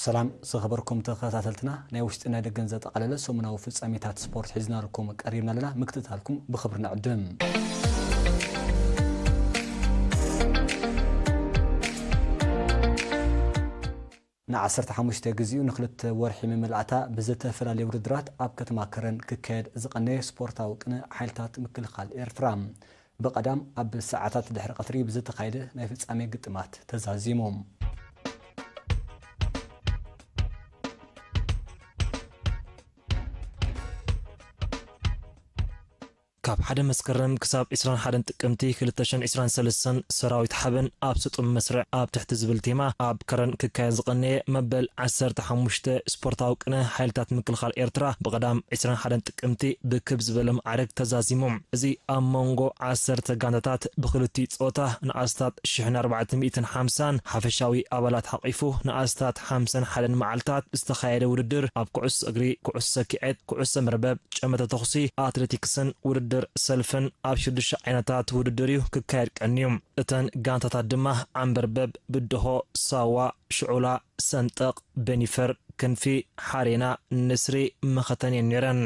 ሰላም ዝኸበርኩም ተኸታተልትና፣ ናይ ውሽጥን ናይ ደገን ዘጠቓለለ ሰሙናዊ ፍጻሜታት ስፖርት ሒዝናልኩም ቀሪብና ኣለና። ምክትታልኩም ብኽብሪ ንዕድም። ንዓሰርተ ሓሙሽተ ግዜኡ ንክልተ ወርሒ ምምላእታ ብዝተፈላለየ ውድድራት ኣብ ከተማ ከረን ክካየድ ዝቐነየ ስፖርታዊ ቅነ ሓይልታት ምክልኻል ኤርትራ ብቐዳም ኣብ ሰዓታት ድሕሪ ቀትሪ ብዝተኻየደ ናይ ፍጻሜ ግጥማት ተዛዚሙ። ካብ ሓደ መስከረም ክሳብ ዕስራን ሓደን ጥቅምቲ ክልተ ሽሕን ዕስራን ሰለስተን ሰራዊት ሓበን ኣብ ስጡም መስርዕ ኣብ ትሕቲ ዝብል ቴማ ኣብ ከረን ክካየድ ዝቐነየ መበል ዓሰርተ ሓሙሽተ ስፖርታዊ ቅነ ሓይልታት ምክልኻል ኤርትራ ብቐዳም ዕስራን ሓደን ጥቅምቲ ብክብ ዝበለ ማዕረግ ተዛዚሙ። እዚ ኣብ መንጎ ዓሰርተ ጋንታታት ብክልቲኡ ጸወታ ንኣስታት ሽሕን ኣርባዕተ ሚእትን ሓምሳን ሓፈሻዊ ኣባላት ሓቒፉ ንኣስታት ሓምሳን ሓደን መዓልታት ዝተኻየደ ውድድር ኣብ ኩዕሶ እግሪ፣ ኩዕሶ ኪዐት፣ ኩዕሶ መርበብ፣ ጨመተ ተኹሲ፣ ኣትሌቲክስን ውድድር ሰልፍን ኣብ ሽዱሽተ ዓይነታት ውድድር እዩ ክካየድ ቀንዩ። እተን ጋንታታት ድማ ዓንበርበብ፣ ብድሆ፣ ሳዋ፣ ሽዑላ፣ ሰንጠቕ፣ በኒፈር፣ ክንፊ፣ ሓሬና፣ ንስሪ፣ መኸተን እየን ነይረን።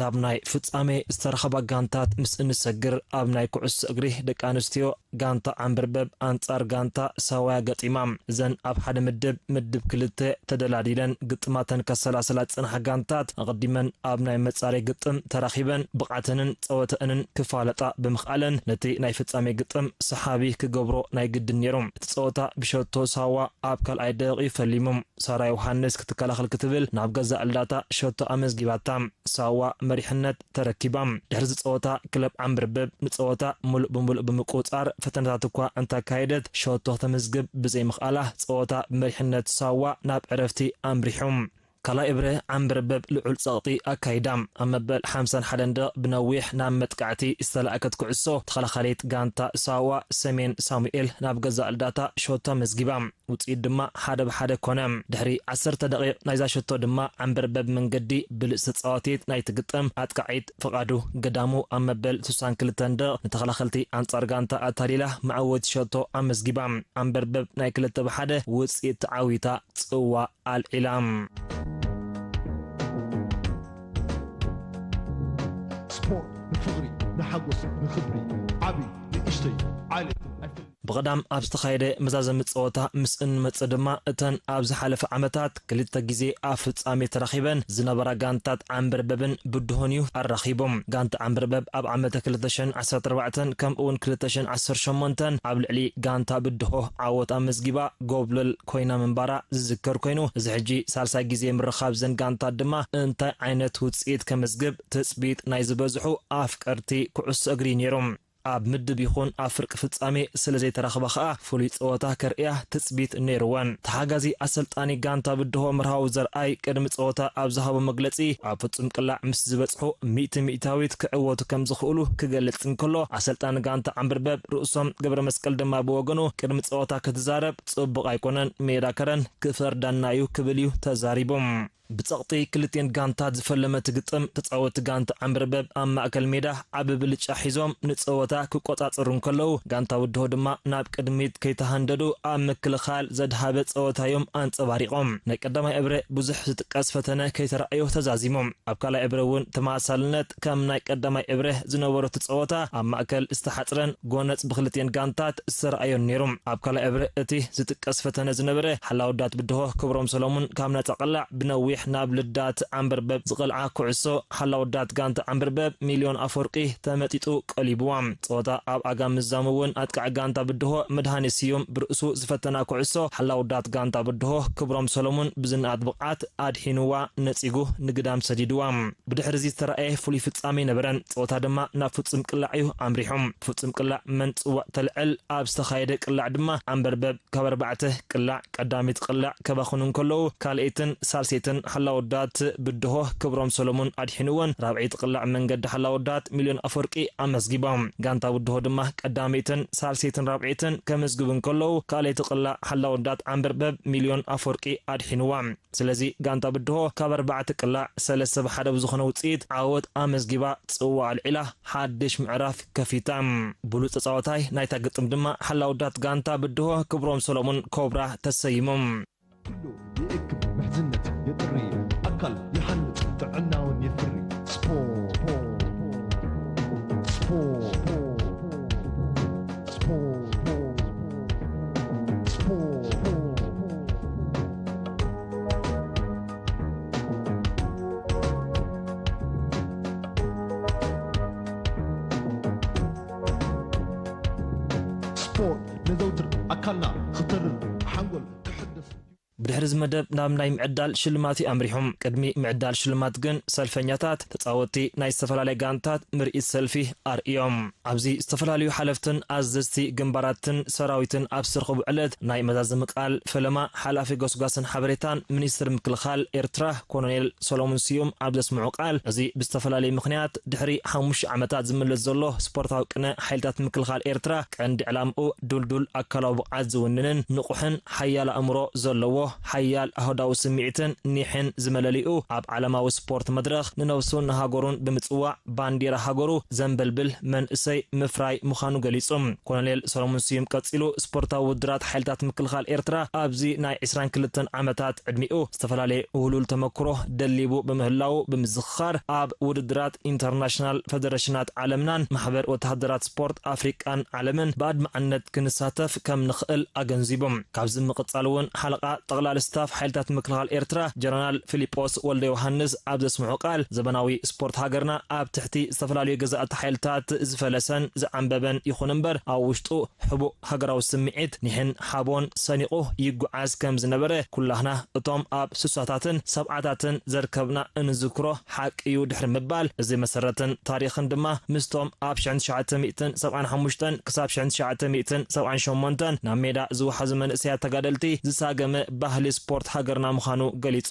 ናብ ናይ ፍጻሜ ዝተረኸባ ጋንታት ምስ እንሰግር፣ ኣብ ናይ ኩዕሶ እግሪ ደቂ ኣንስትዮ ጋንታ ዓንበርበብ ኣንጻር ጋንታ ሳዋያ ገጢማ። እዘን ኣብ ሓደ ምድብ፣ ምድብ ክልተ፣ ተደላዲለን ግጥማተን ከሰላስላ ዝጸንሓ ጋንታት፣ ኣቐዲመን ኣብ ናይ መጻረይ ግጥም ተራኺበን ብቕዓተንን ጸወተአንን ክፋለጣ ብምኽኣለን፣ ነቲ ናይ ፍጻሜ ግጥም ሰሓቢ ክገብሮ ናይ ግድን ነይሩ። እቲ ጸወታ ብሸቶ ሳዋ ኣብ ካልኣይ ደቂቕ እዩ ፈሊሙ። ሳራ ዮሃንስ ክትከላኸል ክትብል ናብ ገዛእ ልዳታ ሸቶ ኣመዝጊባታ። ሳዋ መሪሕነት ተረኪባ። ድሕሪ እዚ ጸወታ ክለብ ዓንበርበብ ንጸወታ ምሉእ ብምሉእ ብምቁጽጻር ፈተነታት እኳ እንተካየደት ሸቶ ከተመዝግብ ብዘይምኽኣላ ጸወታ ብመሪሕነት ሳዋ ናብ ዕረፍቲ ኣምሪሑ። ካልኣይ እብረ ዓንበርበብ ልዑል ጸቕጢ ኣካይዳ። ኣብ መበል ሓምሳን ሓደን ደቕ ብነዊሕ ናብ መጥቃዕቲ ዝተላእከት ኩዕሶ ተኸላኻሊት ጋንታ ሳዋ ሰሜን ሳሙኤል ናብ ገዛእ ልዳታ ሸቶ ኣመዝጊባ። ውጽኢት ድማ ሓደ ብሓደ ኮነ። ድሕሪ ዓሰርተ ደቂቕ ናይዛ ሸቶ ድማ ዓንበርበብ መንገዲ ብሉጽ ተጻዋቲት ናይቲ ግጥም ኣጥቃዒት ፍቓዱ ገዳሙ ኣብ መበል ስሳን ክልተን ደቕ ንተኸላኸልቲ ኣንጻር ጋንታ ኣታሊላ መዕወቲ ሸቶ ኣመዝጊባ። ዓንበርበብ ናይ ክልተ ብሓደ ውጽኢት ተዓዊታ ጽዋ ኣልዒላ። ስፖርት ንፍቕሪ፣ ንሓጎስ፣ ንኽብሪ፣ ዓቢ፣ ንእሽተይ፣ ዓሌት ኣይፈልይን። ብቐዳም ኣብ ዝተኻየደ መዛዘሚ ጸወታ ምስ እንመጽእ ድማ፣ እተን ኣብ ዝሓለፈ ዓመታት ክልተ ግዜ ኣብ ፍጻሜ ተራኺበን ዝነበራ ጋንታት ዓንበርበብን ብድሆን እዩ ኣራኺቦም። ጋንታ ዓንበርበብ ኣብ ዓመተ ክልተ ሽሕን ዓሰርተ ኣርባዕተን ከምኡውን ክልተ ሽሕን ዓሰርተ ሸሞንተን ኣብ ልዕሊ ጋንታ ብድሆ ዓወት ኣመዝጊባ ጎብለል ኮይና ምንባራ ዝዝከር ኮይኑ፣ እዚ ሕጂ ሳልሳይ ግዜ ምርኻብ ዘን ጋንታት ድማ እንታይ ዓይነት ውጽኢት ከመዝግብ ትጽቢት ናይ ዝበዝሑ ኣፍቀርቲ ኩዕሶ እግሪ ነይሩ። ኣብ ምድብ ይኹን ኣብ ፍርቂ ፍጻሜ ስለ ዘይተራኽባ ኸኣ ፍሉይ ጸወታ ከርእያ ትጽቢት ነይርወን። ተሓጋዚ ኣሰልጣኒ ጋንታ ብድሆ መርሃዊ ዘርኣይ ቅድሚ ጸወታ ኣብ ዝሃቦ መግለጺ፣ ኣብ ፍጹም ቅላዕ ምስ ዝበጽሑ ሚእቲ ሚእታዊት ክዕወቱ ከም ዝኽእሉ ክገልጽ እንከሎ፣ ኣሰልጣኒ ጋንታ ዓንበርበብ ርእሶም ገብረ መስቀል ድማ ብወገኑ ቅድሚ ጸወታ ክትዛረብ ጽቡቕ ኣይኮነን፣ ሜዳ ከረን ክፈርዳና እዩ ክብል እዩ ተዛሪቡ። ብጸቕጢ ክልቲኤን ጋንታት ዝፈለመት ግጥም፣ ተጻወቲ ጋንታ ዓንበርበብ ኣብ ማእከል ሜዳ ዓቢ ብልጫ ሒዞም ንጸወታ ክቆጻጸሩ እንከለዉ፣ ጋንታ ብድሆ ድማ ናብ ቅድሚት ከይተሃንደዱ ኣብ ምክልኻል ዘድሃበ ጸወታ እዮም ኣንጸባሪቖም። ናይ ቀዳማይ እብረ ብዙሕ ዝጥቀስ ፈተነ ከይተራእዮ ተዛዚሙ። ኣብ ካልኣይ እብረ እውን ተመሳሳልነት ከም ናይ ቀዳማይ እብረ ዝነበሮ እቲ ጸወታ ኣብ ማእከል ዝተሓጽረን ጎነጽ ብክልቲኤን ጋንታት ዝተራእዮን ነይሩ። ኣብ ካልኣይ እብረ እቲ ዝጥቀስ ፈተነ ዝነበረ ሓላውዳት ብድሆ ክብሮም ሰሎሙን ካብ ናጻ ቅላዕ ብነዊሕ ናብ ልዳት ዓንበርበብ ዝቐልዓ ኩዕሶ ሓላውዳት ጋንታ ዓንበርበብ ሚልዮን ኣፈወርቂ ተመጢጡ ቀሊብዋ። ጸወታ ኣብ ኣጋ ምዛሙ እውን ኣጥቃዒ ጋንታ ብድሆ መድሃኒ ስዩም ብርእሱ ዝፈተና ኩዕሶ ሓላውዳት ጋንታ ብድሆ ክብሮም ሰሎሙን ብዝነኣድ ብቕዓት ኣድሒንዋ ነጺጉ ንግዳም ሰዲድዋ። ብድሕሪ እዚ ዝተራእየ ፍሉይ ፍጻሜ ነበረን። ጸወታ ድማ ናብ ፍጹም ቅላዕ እዩ ኣምሪሑ። ፍጹም ቅላዕ መን ጽዋእ ተልዕል ኣብ ዝተኻየደ ቅላዕ ድማ ዓንበርበብ ካብ ኣርባዕተ ቅላዕ ቀዳሚት ቅላዕ ከባኽኑ እንከለዉ፣ ካልኣይትን ሳልሰይትን ሓላወዳት ብድሆ ክብሮም ሰሎሙን ኣድሒንወን። ራብዐይቲ ቅላዕ መንገዲ ሓላወዳት ሚልዮን ኣፈወርቂ ኣመዝጊባ። ጋንታ ብድሆ ድማ ቀዳመይትን ሳልሰይትን ራብዐይትን ከመዝግቡ እንከለዉ፣ ካልኣይቲ ቅላዕ ሓላወዳት ዓንበርበብ ሚልዮን ኣፈወርቂ ኣድሒንዋ። ስለዚ ጋንታ ብድሆ ካብ ኣርባዕተ ቅላዕ ሰለስተ ብሓደ ብዝኾነ ውፅኢት ዓወት ኣመዝጊባ፣ ፅዋዕ ኣልዒላ ሓድሽ ምዕራፍ ከፊታ። ብሉፅ ተፃዋታይ ናይታ ግጥም ድማ ሓላወዳት ጋንታ ብድሆ ክብሮም ሰሎሙን ኮብራ ተሰይሙ። ኩሉ የእክብ ምሕዝነት የጥሪ፣ ኣካል ይሃንጽ ጥዕናውን የፍሪ። ስፖርት፣ ስፖርት፣ ስፖርት፣ ስፖርት። ስፖርት ነዘውትር፣ ኣካልና ክተርር፣ ሓንጎል ክሕደስ። ብድሕሪ እዚ መደብ ናብ ናይ ምዕዳል ሽልማት እዩ ኣምሪሑ። ቅድሚ ምዕዳል ሽልማት ግን ሰልፈኛታት፣ ተጻወትቲ ናይ ዝተፈላለያ ጋንታት ምርኢት ሰልፊ ኣርእዮም። ኣብዚ ዝተፈላለዩ ሓለፍትን ኣዘዝቲ ግንባራትን ሰራዊትን ኣብ ዝተረኸቡ ዕለት ናይ መዛዘሚ ቃል ፈለማ ሓላፊ ጎስጓስን ሓበሬታን ሚኒስትሪ ምክልኻል ኤርትራ ኮሎኔል ሰሎሙን ስዩም ኣብ ዘስምዖ ቃል፣ እዚ ብዝተፈላለየ ምኽንያት ድሕሪ ሓሙሽተ ዓመታት ዝምለስ ዘሎ ስፖርታዊ ቅነ ሓይልታት ምክልኻል ኤርትራ ቀንዲ ዕላምኡ ድልዱል ኣካላዊ ብቕዓት ዝውንንን ንቑሕን ሓያል ኣእምሮ ዘለዎ፣ ሓያል ኣህዳዊ ስምዒትን ኒሕን ዝመለሊኡ፣ ኣብ ዓለማዊ ስፖርት መድረኽ ንነብሱን ንሃገሩን ብምጽዋዕ ባንዲራ ሃገሩ ዘንበልብል መንእሰይ ምፍራይ ምዃኑ ገሊጹ። ኮሎኔል ሰሎሙን ስዩም ቀጺሉ፣ ስፖርታዊ ውድድራት ሓይልታት ምክልኻል ኤርትራ ኣብዚ ናይ ዕስራን ክልተን ዓመታት ዕድሚኡ ዝተፈላለየ ውህሉል ተመክሮ ደሊቡ ብምህላዉ ብምዝኽኻር፣ ኣብ ውድድራት ኢንተርናሽናል ፈደረሽናት ዓለምናን ማሕበር ወተሃደራት ስፖርት ኣፍሪቃን ዓለምን ብኣድማዕነት ክንሳተፍ ከም ንኽእል ኣገንዚቡ። ካብዚ ምቕጻል እውን ሓለቓ ጠቕላሊ ስታፍ ሓይልታት ምክልኻል ኤርትራ ጀነራል ፊሊጶስ ወልደ ዮሃንስ ኣብ ዘስምዖ ቃል፣ ዘበናዊ ስፖርት ሃገርና ኣብ ትሕቲ ዝተፈላለዩ ገዛእቲ ሓይልታት ዝፈለሰን ዝዓንበበን ይኹን እምበር፣ ኣብ ውሽጡ ሕቡእ ሃገራዊ ስምዒት ኒሕን ሓቦን ሰኒቑ ይጓዓዝ ከም ዝነበረ ኩላህና እቶም ኣብ ስሳታትን ሰብዓታትን ዘርከብና እንዝክሮ ሓቂ እዩ ድሕሪ ምባል፣ እዚ መሰረትን ታሪኽን ድማ ምስቶም ኣብ ሽሕን ትሽዓተ ሚእትን ሰብዓን ሓሙሽተን ክሳብ ሽሕን ትሽዓተ ሚእትን ሰብዓን ሸሞንተን ናብ ሜዳ ዝወሓዙ መንእሰያት ተጋደልቲ ዝሳገመ ባህሊ ስፖርት ሃገርና ምዃኑ ገሊጹ።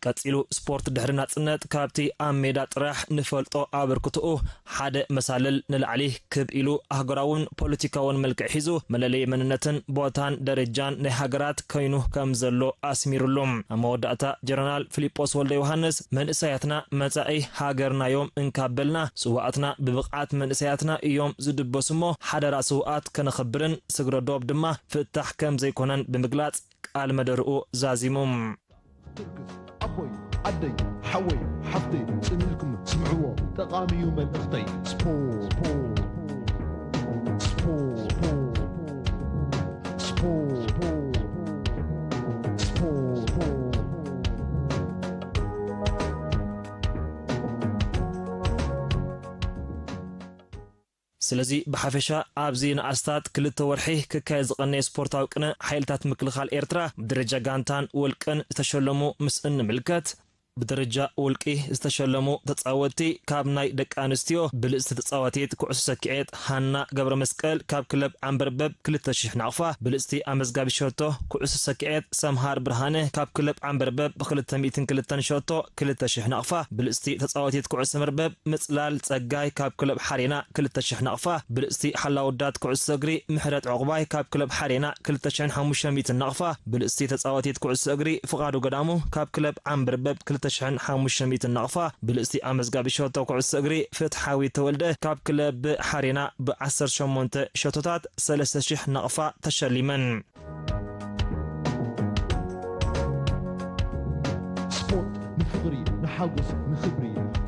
ቀጺሉ፣ ስፖርት ድሕሪ ናጽነት ካብቲ ኣብ ሜዳ ጥራሕ ንፈልጦ ኣበርክቶኡ ሓደ መሳልል ንላዕሊ ክብ ኢሉ ኣህጉራውን ፖለቲካውን መልክዕ ሒዙ መለለዪ መንነትን ቦታን ደረጃን ናይ ሃገራት ከይኑ ከም ዘሎ ኣስሚሩሉ። ኣብ መወዳእታ ጀነራል ፊሊጶስ ወልደ ዮሃንስ፣ መንእሰያትና መጻኢ ሃገርናዮም እንካበልና፣ ስውኣትና ብብቕዓት መንእሰያትና እዮም ዝድበሱ እሞ፣ ሓደራ ስውኣት ከነኽብርን ስግረ ዶብ ድማ ፍታሕ ከም ዘይኮነን ብምግላጽ ቃል መደርኡ ዛዚሙ። ትርክስ ኣቦይ ኣደይ ሓወይ ሓፍተይ ጽን ኢልኩም ስምዕዎ፣ ጠቓሚ እዩ መልእኽተይ። ስፖርት፣ ስፖርት፣ ስፖርት፣ ስፖርት። ስለዚ ብሓፈሻ ኣብዚ ንኣስታት ክልተ ወርሒ ክካየድ ዝቐነየ ስፖርታዊ ቅነ ሓይልታት ምክልኻል ኤርትራ ብደረጃ ጋንታን ውልቅን ዝተሸለሙ ምስ እንምልከት፣ ብደረጃ ውልቂ ዝተሸለሙ ተጻወትቲ ካብ ናይ ደቂ ኣንስትዮ ብልጽቲ ተጻዋቲት ኩዕሶ ሰኪዔት ሃና ገብረ መስቀል ካብ ክለብ ዓንበርበብ ክልተ ሽሕ ናቕፋ፣ ብልጽቲ ኣመዝጋቢ ሸቶ ኩዕሶ ሰኪዔት ሰምሃር ብርሃነ ካብ ክለብ ዓንበርበብ ብ ክልተ ሚእትን ክልተን ሸቶ ክልተ ሽሕ ናቕፋ፣ ብልጽቲ ተጻዋቲት ኩዕሶ መርበብ ምጽላል ጸጋይ ካብ ክለብ ሓሬና ክልተ ሽሕ ናቕፋ፣ ብልጽቲ ሓላወዳት ኩዕሶ እግሪ ምሕረት ዕቑባይ ካብ ክለብ ሓሬና ክልተ ሽሕን ሓሙሽተ ሚእትን ናቕፋ፣ ብልጽቲ ተጻዋቲት ኩዕሶ እግሪ ፍቓዱ ገዳሙ ካብ ክለብ ዓንበርበብ ክልተ ሽሕን ሓሙሽተ ሚእትን ናቕፋ፣ ብልጽቲ ኣመዝጋቢ ሸቶ ኩዕሶ እግሪ ፍትሓዊ ተወልደ ካብ ክለብ ሓሬና ብ ዓሰርተ ሸሞንተ ሸቶታት ሰለስተ ሽሕ ናቕፋ ተሸሊመን። ስፖርት ንፍቕሪ፣ ንሓጎስ፣ ንኽብሪ፣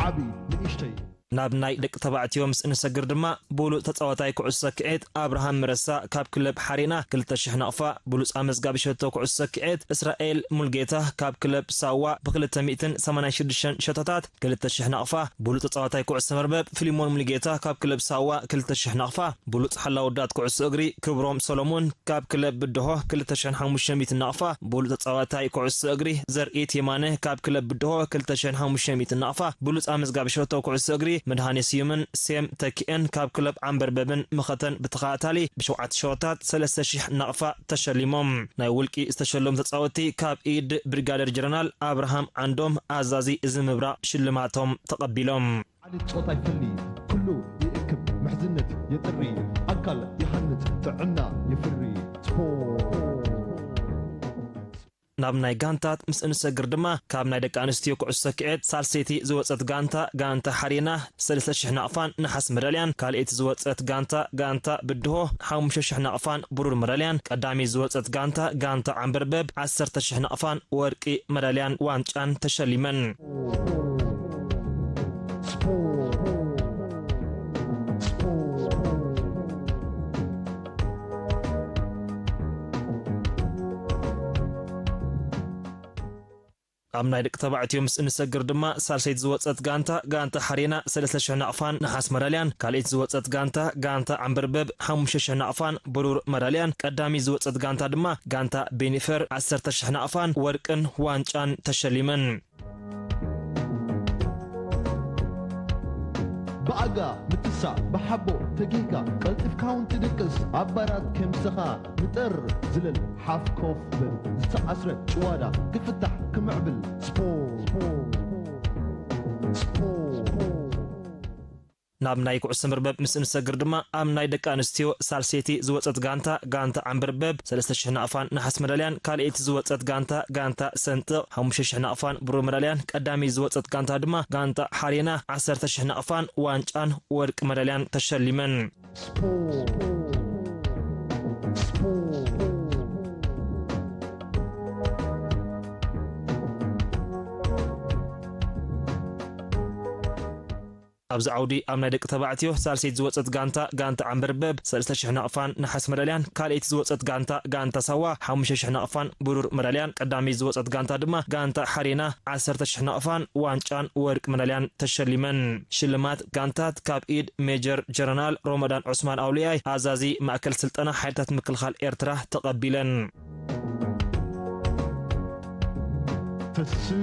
ዓቢ፣ ንእሽተይ። ናብ ናይ ደቂ ተባዕትዮ ምስ እንሰግር ድማ፣ ብሉጽ ተጻዋታይ ኩዕሶ ሰኪዔት ኣብርሃም መረሳ ካብ ክለብ ሓሬና ክልተ ሽሕ ናቕፋ፣ ብሉጽ ኣመዝጋቢ ሸቶ ኩዕሶ ሰኪዔት እስራኤል ሙልጌታ ካብ ክለብ ሳዋ ብ ክልተ ሚእትን ሰማንያን ሽዱሽተን ሸቶታት ክልተ ሽሕ ናቕፋ፣ ብሉጽ ተጻዋታይ ኩዕሶ መርበብ ፊሊሞን ሙልጌታ ካብ ክለብ ሳዋ ክልተ ሽሕ ናቕፋ፣ ብሉጽ ሓላወዳት ኩዕሶ እግሪ ክብሮም ሰሎሞን ካብ ክለብ ብድሆ ክልተ ሽሕን ሓሙሽተ ሚእትን ናቕፋ፣ ብሉጽ ተጻዋታይ ኩዕሶ እግሪ ዘርኢት የማነ ካብ ክለብ ብድሆ ክልተ ሽሕን ሓሙሽተ ሚእትን ናቕፋ፣ ብሉጽ ኣመዝጋቢ ሸቶ ኩዕሶ እግሪ መድሃኔ ስዩምን ሴም ተኪኤን ካብ ክለብ ዓንበርበብን መኸተን ብተኸታታሊ ብሸውዓተ ሸወታት ሰለስተ ሽሕ ናቕፋ ተሸሊሞም። ናይ ውልቂ ዝተሸለሙ ተጻወትቲ ካብ ኢድ ብሪጋደር ጀነራል ኣብርሃም ዓንዶም ኣዛዚ እዚ ምብራቕ ሽልማቶም ተቐቢሎም። ዓሌት ጾታ ይፈሊ፣ ኩሉ ይእክብ፣ ምሕዝነት የጥሪ፣ ኣካል ይሃንጽ፣ ጥዕና የፍሪ። ስፖርት። ናብ ናይ ጋንታት ምስ እንሰግር ድማ፣ ካብ ናይ ደቂ ኣንስትዮ ኩዕሶ ሰኪዔት ሳልሰይቲ ዝወጸት ጋንታ፣ ጋንታ ሓሬና፣ ሰለስተ ሽሕ ናቕፋን ነሓስ መዳልያን፣ ካልኣይቲ ዝወጸት ጋንታ፣ ጋንታ ብድሆ፣ ሓሙሽተ ሽሕ ናቕፋን ብሩር መዳልያን፣ ቀዳሚ ዝወጸት ጋንታ፣ ጋንታ ዓንበርበብ፣ ዓሰርተ ሽሕ ናቕፋን ወርቂ መዳልያን ዋንጫን ተሸሊመን። ኣብ ናይ ደቂ ተባዕትዮ ምስ እንሰግር ድማ፣ ሳልሰይቲ ዝወጸት ጋንታ፣ ጋንታ ሓሬና፣ ሰለስተ ሽሕ ናቕፋን ነሓስ መዳልያን፣ ካልኣይቲ ዝወጸት ጋንታ፣ ጋንታ ዓንበርበብ፣ ሓሙሽተ ሽሕ ናቕፋን ብሩር መዳልያን፣ ቀዳሚ ዝወጸት ጋንታ ድማ፣ ጋንታ ቤኒፈር፣ ዓሰርተ ሽሕ ናቕፋን ወርቅን ዋንጫን ተሸሊመን። ብኣጋ ምትሳ ብሓቦ ተጌጋ ቀልጢፍካ እውን ትድቅስ ኣብ ባራት ከምስኻ ንጠር ዝለል ሓፍ ኮፍ በል ዝተኣስረ ጭዋዳ ክፍታሕ ክምዕብል ስፖርት። ናብ ናይ ኩዕሶ መርበብ ምስ እንሰግር ድማ ኣብ ናይ ደቂ ኣንስትዮ ሳልሴቲ ዝወጸት ጋንታ፣ ጋንታ ዓንበርበብ ሰለስተ ሽሕ ናቕፋን ነሓስ መዳልያን፣ ካልኣይቲ ዝወጸት ጋንታ፣ ጋንታ ሰንጥቕ ሓሙሽተ ሽሕ ናቕፋን ብሩር መዳልያን፣ ቀዳሚ ዝወጸት ጋንታ ድማ ጋንታ ሓሬና ዓሰርተ ሽሕ ናቕፋን ዋንጫን ወርቂ መዳልያን ተሸሊመን። ስፖርት። ስፖርት። ኣብዚ ዓውዲ ኣብ ናይ ደቂ ተባዕትዮ ሳልሰይቲ ዝወጸት ጋንታ፣ ጋንታ ዓንበርበብ ሰለስተ ሽሕ ናቕፋን ነሓስ መዳልያን፣ ካልኣይቲ ዝወጸት ጋንታ፣ ጋንታ ሳዋ ሓሙሽተ ሽሕ ናቕፋን ብሩር መዳልያን፣ ቀዳሚ ዝወጸት ጋንታ ድማ ጋንታ ሓሬና ዓሰርተ ሽሕ ናቕፋን ዋንጫን ወርቂ መዳልያን ተሸሊመን። ሽልማት ጋንታት ካብ ኢድ ሜጀር ጀነራል ሮመዳን ዑስማን ኣውሊያይ፣ ኣዛዚ ማእከል ስልጠና ሓይልታት ምክልኻል ኤርትራ ተቐቢለን። ተስእ፣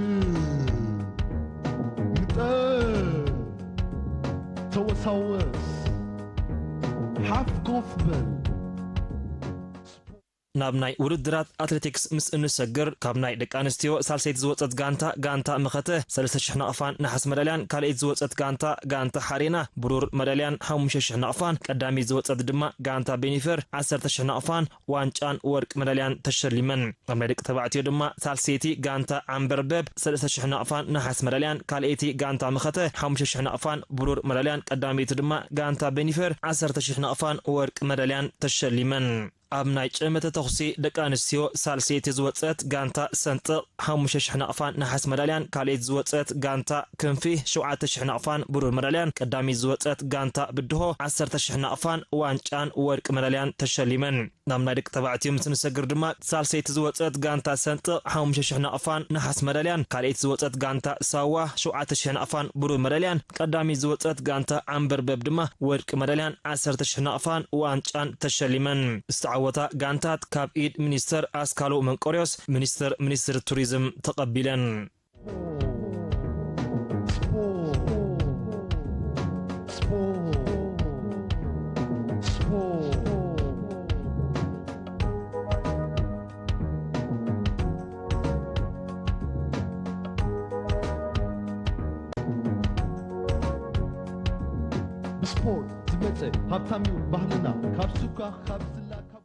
ንጠር፣ ተወሳወስ፣ ሓፍ ኮፍ በል። ናብ ናይ ውድድራት ኣትሌቲክስ ምስ እንሰግር፣ ካብ ናይ ደቂ ኣንስትዮ ሳልሰይቲ ዝወጸት ጋንታ፣ ጋንታ መኸተ፣ ሰለስተ ሽሕ ናቕፋን ነሓስ መዳልያን፣ ካልኣይቲ ዝወጸት ጋንታ፣ ጋንታ ሓሬና፣ ብሩር መዳልያን ሓሙሽተ ሽሕ ናቕፋን፣ ቀዳሚት ዝወጸት ድማ ጋንታ ቤኒፈር፣ ዓሰርተ ሽሕ ናቕፋን ዋንጫን ወርቂ መዳልያን ተሸሊመን። ኣብ ናይ ደቂ ተባዕትዮ ድማ ሳልሰይቲ ጋንታ ዓንበርበብ ሰለስተ ሽሕ ናቕፋን ነሓስ መዳልያን፣ ካልኣይቲ ጋንታ መኸተ ሓሙሽተ ሽሕ ናቕፋን ብሩር መዳልያን፣ ቀዳመይቲ ድማ ጋንታ ቤኒፈር ዓሰርተ ሽሕ ናቕፋን ወርቂ መዳልያን ተሸሊመን። ኣብ ናይ ጨመተ ተኹሲ ደቂ ኣንስትዮ ሳልሰይቲ ዝወጸት ጋንታ ሰንጥቕ ሓሙሽተ ሽሕ ናቕፋን ነሓስ መዳልያን፣ ካልኣይቲ ዝወጸት ጋንታ ክንፊ ሸውዓተ ሽሕ ናቕፋን ብሩር መዳልያን፣ ቀዳሚት ዝወጸት ጋንታ ብድሆ ዓሰርተ ሽሕ ናቕፋን ዋንጫን ወርቂ መዳልያን ተሸሊመን። ናብ ናይ ደቂ ተባዕትዮ ምስ ንሰግር ድማ፣ ሳልሰይቲ ዝወጸት ጋንታ ሰንጥቕ ሓሙሽተ ሽሕ ናቕፋን ነሓስ መዳልያን፣ ካልኣይቲ ዝወጸት ጋንታ ሳዋ ሸውዓተ ሽሕ ናቕፋን ብሩር መዳልያን፣ ቀዳሚት ዝወጸት ጋንታ ዓንበርበብ ድማ ወርቂ መዳልያን ዓሰርተ ሽሕ ናቕፋን ዋንጫን ተሸሊመን። ዝተዓወታ ጋንታት ካብ ኢድ ሚኒስተር ኣስካሉ መንቆርዮስ፣ ሚኒስተር፣ ሚኒስትሪ ቱሪዝም ተቐቢለን። ብስፖርት ዝመጸ ሃብታም እዩ ባህልና፣ ካብ ሱካ፣ ካብ ዝላ፣ ካብ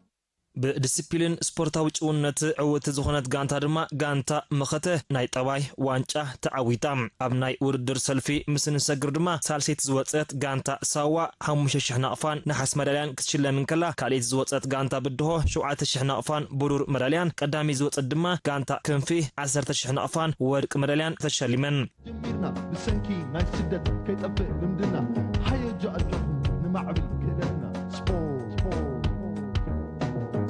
ብዲሲፕሊን ስፖርታዊ ጭውነት ዕውቲ ዝኾነት ጋንታ ድማ ጋንታ መኸተ ናይ ጠባይ ዋንጫ ተዓዊታ። ኣብ ናይ ውድድር ሰልፊ ምስ ንሰግር ድማ ሳልሰይቲ ዝወጸት ጋንታ ሳዋ ሓሙሽተ ሽሕ ናቕፋን ነሓስ መዳልያን ክትሽለም እንከላ፣ ካልኣይቲ ዝወጸት ጋንታ ብድሆ ሸውዓተ ሽሕ ናቕፋን ብሩር መዳልያን፣ ቀዳሚ ዝወጸት ድማ ጋንታ ክንፊ ዓሰርተ ሽሕ ናቕፋን ወርቂ መዳልያን ተሸሊመን። ጀሚርና ብሰንኪ ናይ ስደት ከይጠፍእ ልምድና፣ ሃየ ጃ ኣጆኹም ንማዕብል ክእለትና። ስፖርት፣ ስፖርት፣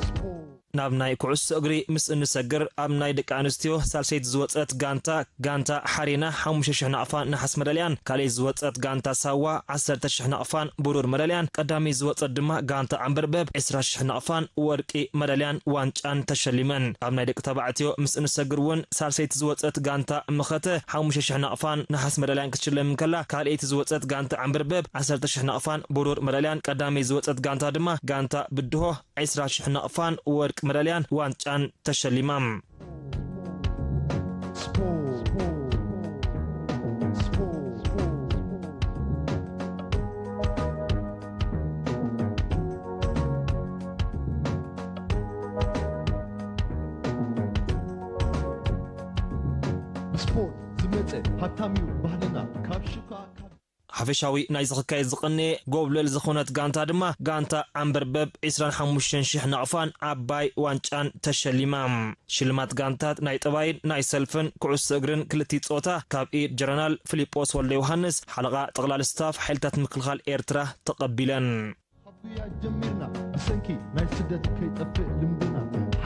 ስፖርት። ናብ ናይ ኩዕሶ እግሪ ምስ እንሰግር፣ ኣብ ናይ ደቂ ኣንስትዮ ሳልሰይቲ ዝወጸት ጋንታ፣ ጋንታ ሓሬና ሓሙሽተ ሽሕ ናቕፋን ነሓስ መዳልያን፣ ካልኣይቲ ዝወጸት ጋንታ ሳዋ ዓሰርተ ሽሕ ናቕፋን ብሩር መዳልያን፣ ቀዳመይቲ ዝወጸት ድማ ጋንታ ዓንበርበብ ዕስራ ሽሕ ናቕፋን ወርቂ መዳልያን ዋንጫን ተሸሊመን። ኣብ ናይ ደቂ ተባዕትዮ ምስ እንሰግር እውን ሳልሰይቲ ዝወጸት ጋንታ መኸተ ሓሙሽተ ሽሕ ናቕፋን ነሓስ መዳልያን ክትሽለም እንከላ፣ ካልኣይቲ ዝወጸት ጋንታ ዓንበርበብ ዓሰርተ ሽሕ ናቕፋን ብሩር መዳልያን፣ ቀዳመይቲ ዝወጸት ጋንታ ድማ ጋንታ ብድሆ ዕስራ ሽሕ ናቕፋን ወርቂ መዳልያን ዋንጫን ተሸሊማ። ብስፖርት ዝመጸ ሃብታም እዩ ባህልና። ካብ ሽኳ ካብ ሓፈሻዊ ናይዚ ክካየድ ዝቐነየ ጎብለል ዝኾነት ጋንታ ድማ ጋንታ ዓንበርበብ ዕስራን ሓሙሽተን ሽሕ ናቕፋን ዓባይ ዋንጫን ተሸሊማ። ሽልማት ጋንታት ናይ ጠባይን ናይ ሰልፍን ኩዕሶ እግርን ክልቲ ጾታ ካብ ኢድ ጀነራል ፊሊጶስ ወልደ ዮሃንስ፣ ሓለቓ ጠቕላሊ ስታፍ ሓይልታት ምክልኻል ኤርትራ ተቐቢለን። ካብ ጉያ ጀሚርና ብሰንኪ ናይ ስደት ከይጠፍእ ልምድና፣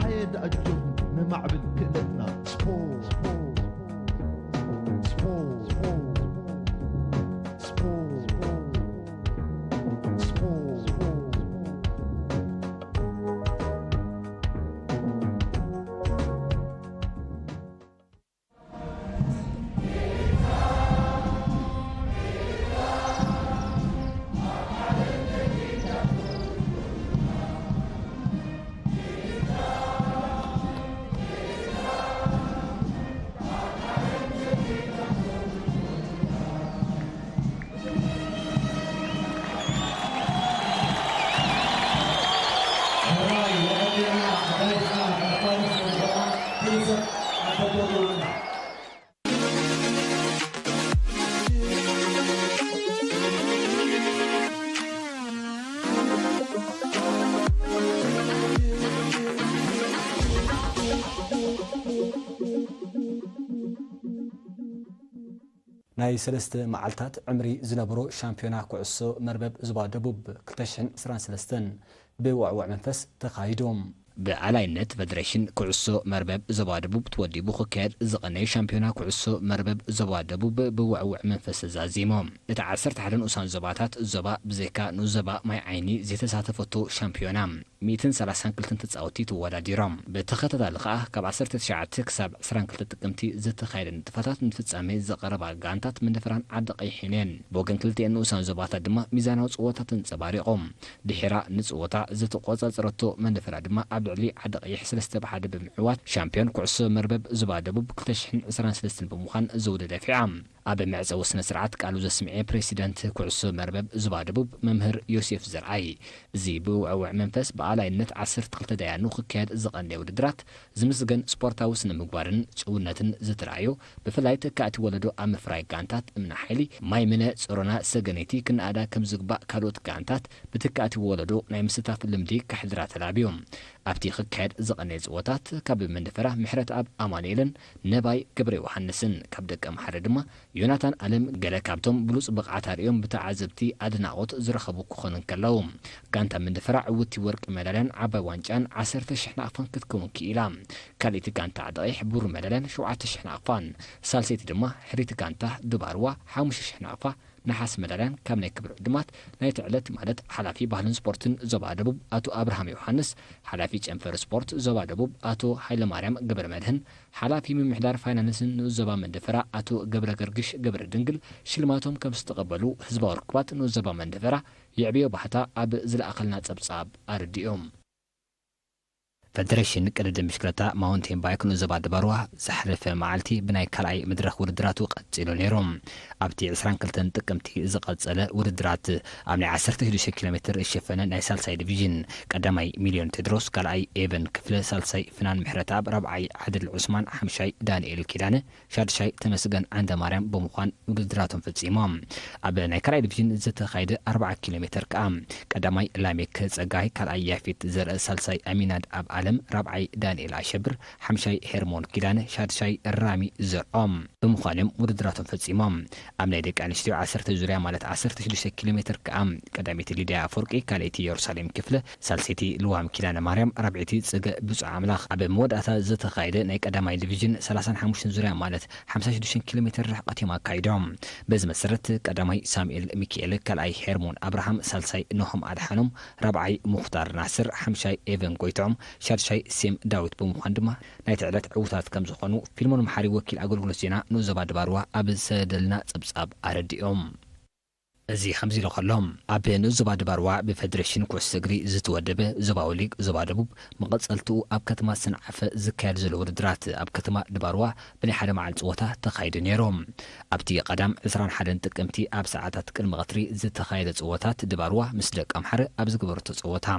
ሓየድ ኣጆኹም ነማዕብል ክእለትና። ስፖርት፣ ስፖርት፣ ስፖርት፣ ስፖርት፣ ስፖርት። ናይ ሰለስተ መዓልታት ዕምሪ ዝነበሮ ሻምፒዮና ኩዕሶ መርበብ ዞባ ደቡብ ክልተ ሽሕን ዕስራን ሰለስተን ብውዕውዕ መንፈስ ተኻይዱ። ብኣላይነት ፈደሬሽን ኩዕሶ መርበብ ዞባ ደቡብ ተወዲቡ ክካየድ ዝቐነየ ሻምፒዮና ኩዕሶ መርበብ ዞባ ደቡብ ብውዕውዕ መንፈስ ተዛዚሙ። እቲ ዓሰርተ ሓደ ንኡሳን ዞባታት ዞባ ብዘይካ ንኡስ ዞባ ማይ ዓይኒ ዘይተሳተፈቶ ሻምፒዮና፣ ሚእትን ሰላሳን ክልተን ተጻወትቲ ተወዳዲሮም። ብተኸታታሊ ከኣ ካብ ዓሰርተ ትሽዓተ ክሳብ ዕስራን ክልተ ጥቅምቲ ዝተኻየደ ንጥፈታት ንፍጻሜ ዘቐረባ ጋንታት መንደፈራን ዓዲ ቀይሕን እየን። ብወገን ክልቲኤን ንኡሳን ዞባታት ድማ ሚዛናዊ ጽወታ ተንጸባሪቑ። ድሒራ ንጽወታ ዝተቖጻጸረቶ መንደፈራ ድማ ኣብ ልዕሊ ዓዲ ቀይሕ ሰለስተ ብ ሓደ ብምዕዋት ሻምፒዮን ኩዕሶ መርበብ ዞባ ደቡብ ክልተ ሽሕን ዕስራን ሰለስተን ብምዃን ዘውዲ ደፊዓ። ኣብ መዕጸዊ ስነ ስርዓት ቃሉ ዘስምዐ ፕሬሲደንት ኩዕሶ መርበብ ዞባ ደቡብ መምህር ዮሴፍ ዘርኣይ፣ እዚ ብውዕውዕ መንፈስ ብኣላይነት ዓሰርተ ክልተ ዳያኑ ክካየድ ዝቐነየ ውድድራት ዝምስገን ስፖርታዊ ስነ ምግባርን ጭውነትን ዝተራእዮ፣ ብፍላይ ተካእቲ ወለዶ ኣብ ምፍራይ ጋንታት እምነ ሓይሊ፣ ማይ ምነ፣ ጾሮና፣ ሰገነይቲ ክነኣዳ ከም ዝግባእ ካልኦት ጋንታት ብተካእቲ ወለዶ ናይ ምስታፍ ልምዲ ከሕድራ ተላብዮም። ኣብቲ ክካየድ ዝቐነየ ጸወታት ካብ መንደፈራ ምሕረትኣብ ኣማኑኤልን ነባይ ገብረ ዮሃንስን፣ ካብ ደቀምሓረ ድማ ዮናታን ኣለም ገለ ካብቶም ብሉጽ ብቕዓት ኣርእዮም ብተዓዘብቲ ኣድናቖት ዝረኸቡ ክኾኑ እንከለዉ፣ ጋንታ መንደፈራ ዕውቲ ወርቂ መዳልያን ዓባይ ዋንጫን ዓሰርተ ሽሕ ናቕፋን ክትከውን ክኢላ። ካልኣይቲ ጋንታ ዓዲ ቀይሕ ብሩር መዳልያን ሸውዓተ ሽሕ ናቕፋን፣ ሳልሰይቲ ድማ ሕርይቲ ጋንታ ዱባርዋ ሓሙሽተ ሽሕ ናቕፋ ነሓስ መዳልያን ካብ ናይ ክብሪ ዕዱማት ናይቲ ዕለት ማለት ሓላፊ ባህልን ስፖርትን ዞባ ደቡብ ኣቶ ኣብርሃም ዮሃንስ፣ ሓላፊ ጨንፈር ስፖርት ዞባ ደቡብ ኣቶ ሃይለማርያም ገብረመድህን፣ ሓላፊ ምምሕዳር ፋይናንስን ንኡስ ዞባ መንደፈራ ኣቶ ገብረ ገርግሽ ገብረ ድንግል ሽልማቶም ከም ዝተቐበሉ ህዝባዊ ርክባት ንኡስ ዞባ መንደፈራ የዕብዮ ባህታ ኣብ ዝለኣኸልና ጸብጻብ ኣረዲኦም። ፈደሬሽን ቅድድም ብሽክለታ ማውንቴን ባይክ ንኡስ ዞባ ድባርዋ ዝሓለፈ መዓልቲ ብናይ ካልኣይ መድረኽ ውድድራቱ ቀጺሉ ነይሩ። ኣብቲ ዕስራን ክልተን ጥቅምቲ ዝቐጸለ ውድድራት ኣብ ናይ ዓሰርተ ሽዱሽተ ኪሎ ሜትር ዝሸፈነ ናይ ሳልሳይ ዲቪዥን ቀዳማይ ሚልዮን ቴድሮስ፣ ካልኣይ ኤቨን ክፍለ፣ ሳልሳይ ፍናን ምሕረተኣብ፣ ራብዓይ ዓድል ዑስማን፣ ሓምሻይ ዳንኤል ኪዳነ፣ ሻድሻይ ተመስገን ዓንደማርያም ብምዃን ውድድራቶም ፈጺሞም። ኣብ ናይ ካልኣይ ዲቪዥን ዝተኻየደ ኣርብዓ ኪሎ ሜትር ከኣ ቀዳማይ ላሜክ ጸጋይ፣ ካልኣይ ያፌት ዘርአ፣ ሳልሳይ ኣሚናድ ኣብ ኣለ፣ ዓለም ራብዓይ ዳንኤል ኣሸብር፣ ሓምሻይ ሄርሞን ኪዳነ፣ ሻድሻይ ራሚ ዘርኦም ብምዃኖም ውድድራቶም ፈጺሞም። ኣብ ናይ ደቂ ኣንስትዮ ዓሰርተ ዙርያ ማለት ዓሰርተ ሽዱሽተ ኪሎ ሜትር ከኣ ቀዳመይቲ ሊድያ ኣፈወርቂ፣ ካልኣይቲ ኢየሩሳሌም ክፍለ፣ ሳልሰይቲ ልዋም ኪዳነ ማርያም፣ ራብዐይቲ ጽገ ብጹዕ ኣምላኽ። ኣብ መወዳእታ ዝተኻየደ ናይ ቀዳማይ ዲቪዥን ሰላሳን ሓሙሽተን ዙርያ ማለት ሓምሳ ሽዱሽተ ኪሎ ሜትር ርሕቀት እዮም ኣካይዶም። በዚ መሰረት ቀዳማይ ሳሙኤል ሚካኤል፣ ካልኣይ ሄርሞን ኣብርሃም፣ ሳልሳይ ኖሆም ኣድሓኖም፣ ራብዓይ ሙኽታር ናስር፣ ሓምሻይ ኤቨን ጎይትኦም፣ ሻድሻይ ሴም ዳዊት ብምዃን ድማ ናይቲ ዕለት ዕዉታት ከም ዝኾኑ ፊልሞን መሓሪ ወኪል ኣገልግሎት ዜና ንኡስ ዞባ ድባርዋ ኣብ ዝሰደልና ጸብጻብ ኣረዲኦም። እዚ ከምዚ ኢሉ ከሎ፣ ኣብ ንኡስ ዞባ ድባርዋ ብፌደሬሽን ኩዕሶ እግሪ ዝተወደበ ዞባዊ ሊግ ዞባ ደቡብ መቐጸልትኡ ኣብ ከተማ ሰንዓፈ ዝካየድ ዘሎ ውድድራት ኣብ ከተማ ድባርዋ ብናይ ሓደ መዓል ጸወታ ተኻይዱ ነይሩ። ኣብቲ ቀዳም ዕስራን ሓደን ጥቅምቲ ኣብ ሰዓታት ቅድሚ ቀትሪ ዝተኻየደ ጸወታት ድባርዋ ምስ ደቂ ኣምሓረ ኣብ ዝገበረቶ ጸወታ፣